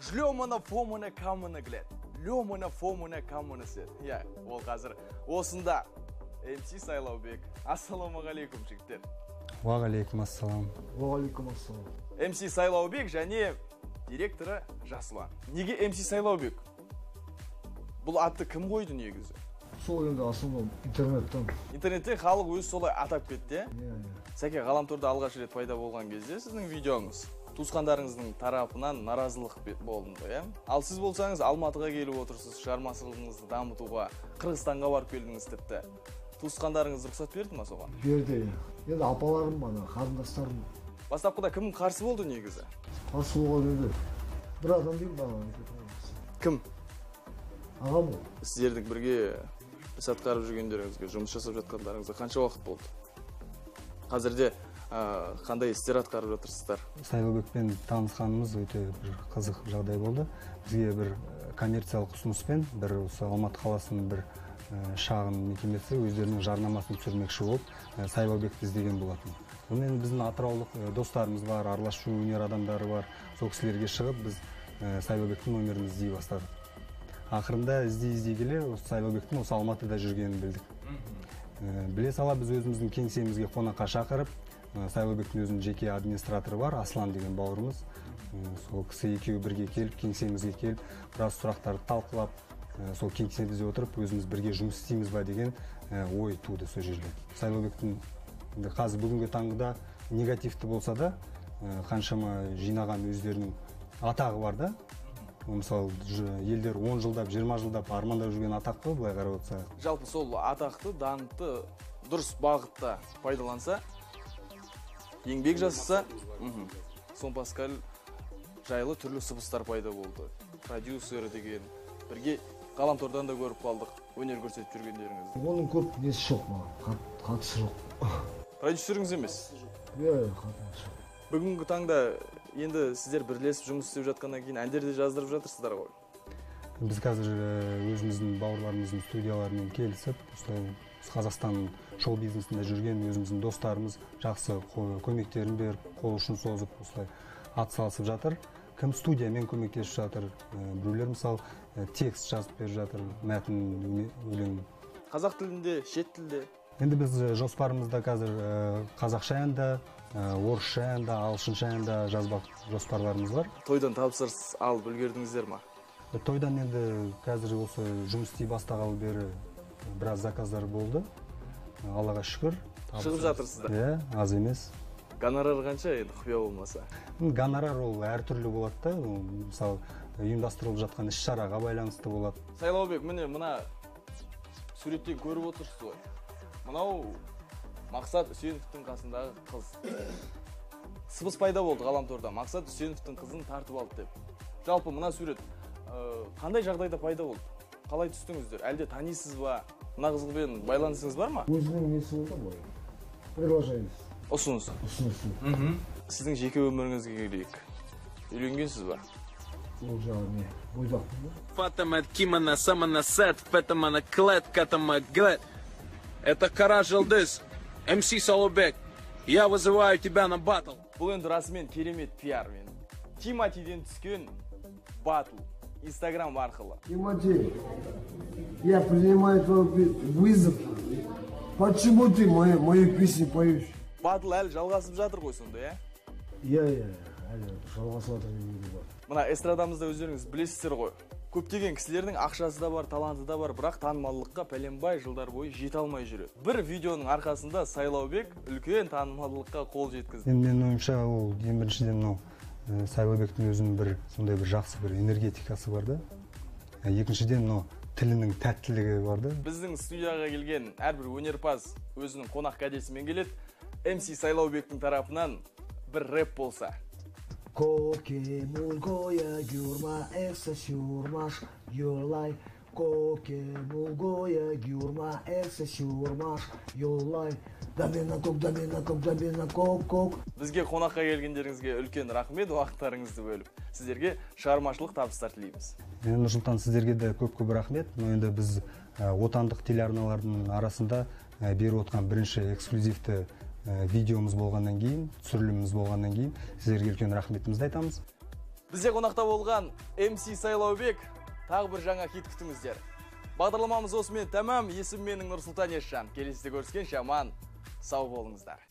Жлемана фомана камана глед. Лемана фомана камана сет. Иә, ол қазір осында. МС Сайлаубек. Ассалаумағалейкум, жігіттер. Уағалейкум ассалам. Уағалейкум ассалам. МС Сайлаубек және директоры Жасұлан. Неге МС Сайлаубек? Бұл атты кім қойды негізі? Сол енді основном интернеттен. Интернетте халық өзі солай атап кетті, Иә, иә. Сәке, ғаламторда алғаш рет пайда болған кезде сіздің видеоңыз туысқандарыңыздың тарапынан наразылық болды, иә? Ал сіз болсаңыз Алматыға келіп отырсыз, шығармашылығыңызды дамытуға, Қырғызстанға барып келдіңіз тіпті. Туысқандарыңыз рұқсат берді ма соған? Берді, иә. Енді апаларым, ана қарындастарым. Бастапқыда кім қарсы болды негізі? Қарсы болған енді бір адам деймін бағана. Кім? Ағам ол. Сіздердің бірге іс атқарып жүргендеріңізге, жұмыс жасап жатқандарыңызға қанша уақыт болды? Қазірде қандай істер атқарып жатырсыздар? Сайлаубекпен танысқанымыз өте бір қызық жағдай болды. Бізге бір коммерциялық ұсыныспен бір осы Алматы қаласының бір шағын мекемесі өздерінің жарнамасын түсірмекші болып, Сайлаубекті іздеген болатын. Сонымен біздің атыраулық достарымыз бар, араласу өнер адамдары бар. Сол кісілерге шығып біз Сайлаубектің номерін іздей бастадық. Ақырында іздей-іздей келе осы Сайлаубектің осы Алматыда жүргенін білдік. Біле сала біз өзіміздің кеңсемізге қонаққа шақырып, Сайлаубектің өзінің жеке администраторы бар, Аслан деген бауырымыз. Сол кісі екеуі бірге келіп, кеңсемізге келіп, біраз сұрақтарды талқылап, сол кеңсемізде отырып, өзіміз бірге жұмыс істейміз ба деген ой туды сол жерде. Сайлаубектің енді қазір бүгінгі таңда негативті болса да, қаншама жинаған өздерінің атағы бар да. Мысалы, елдер 10 жылдап, 20 жылдап армандап жүрген атақ қой, былай қарап отырсақ. Жалпы сол атақты, даңқты дұрыс бағытта пайдаланса, еңбек жасаса, Сон Паскаль жайлы түрлі сыбыстар пайда болды. Продюсер деген бірге ғаламтордан да көріп қалдық, өнер көрсетіп жүргендеріңізді. Оның көп несі жоқ маған, қатысы жоқ. Продюсеріңіз емес? Иә, қатысы жоқ. Бүгінгі таңда енді сіздер бірлесіп жұмыс істеп жатқаннан кейін әндер де жаздырып жатырсыздар ғой? Біз қазір өзіміздің бауырларымыздың студияларымен келісіп, осылай Қазақстан шоу бизнесінде жүрген өзіміздің достарымыз жақсы көмектерін беріп, қол ұшын созып осылай ат салысып жатыр. Кім студиямен көмектесіп жатыр, біреулер мысалы текст жазып беріп жатыр, мәтін өлең. Қазақ тілінде, шет тілде? Енді біз жоспарымызда қазір қазақша ән де, орысша ән де, ағылшынша ән де жазбақ жоспарларымыз бар. Тойдан тапсырыс алып үлгердіңіздер ма? Тойдан енді қазір осы жұмыс істей бастағалы бері біраз заказдар болды. Аллаға шүкір. Шығып жатырсыздар? Иә, аз емес. Гонорар қанша енді, құпия болмаса? Гонорар ол әртүрлі болады да, ол, мысалы, ұйымдастырылып жатқан іс-шараға байланысты болады. Сайлаубек, міне мына суреттен көріп отырсыз ғой. Мынау Мақсат Үсеновтің қасындағы қыз. Сыбыс пайда болды ғаламторда. Мақсат Үсеновтің қызын тартып алды деп. Жалпы мына сурет қандай жағдайда пайда болды? Қалай түстіңіздер? Әлде танисыз ба? Мына қызбен байланысыңыз бар ма? Өзінің несі болды ғой? Предложение. Ұсынысы. Ұсынысы. Сіздің жеке өміріңізге келейік. Үйленгенсіз ба? Ол жағы не? Бойдақпын ба? Фатама кимана самана сет, фетамана клет, катама глет. Это Кара Жылдыз, МС Сайлаубек. Я вызываю тебя на батл. Бұл енді расымен керемет пиар мен. Тиматиден түскен батл Инстаграм арқылы. Тимати, я принимаю твой вызов. Почему ты мою песню поешь? Батл әлі жалғасып жатыр ғой сонда, иә? Иә, иә, әлі жалғасып жатыр деуге болады. Мына эстрадамызда өздеріңіз білесіздер ғой. Көптеген кісілердің ақшасы да бар, таланты да бар, бірақ танымалдылыққа пәленбай жылдар бойы жете алмай жүреді. Бір видеоның арқасында Сайлаубек үлкен танымалдылыққа қол жеткізді. Енді менің ойымша, ол ең біріншіден мынау Сайлаубектің өзінің бір сондай бір жақсы бір энергетикасы бар да. Екіншіден мынау тілінің тәттілігі бар да. Біздің студияға келген әрбір өнерпаз өзінің қонақ кәдесімен келеді. МС Сайлаубектің тарапынан бір рэп болса. Коке мулгоя юрма эса сюрмаш юрлай. Коке мулгоя юрма эса сюрмаш юрлай. Дамина кок, дамина кок, дамина кок, кок. Бізге қонаққа келгендеріңізге үлкен рахмет, уақыттарыңызды бөліп. Сіздерге шығармашылық табыстар тілейміз. Енді Нұрсұлтан, сіздерге де көп-көп рахмет. Но енді біз отандық телеарналардың арасында беріп отқан бірінші эксклюзивті видеомыз болғаннан кейін, түсіріліміміз болғаннан кейін сіздерге үлкен рахметімізді айтамыз. Бізде қонақта болған MC Сайлаубек, тағы бір жаңа хит күтіңіздер. Бағдарламамыз осымен тәмам. Есімім менің Нұрсұлтан Есжан. Келесіде көріскенше аман сау болыңыздар.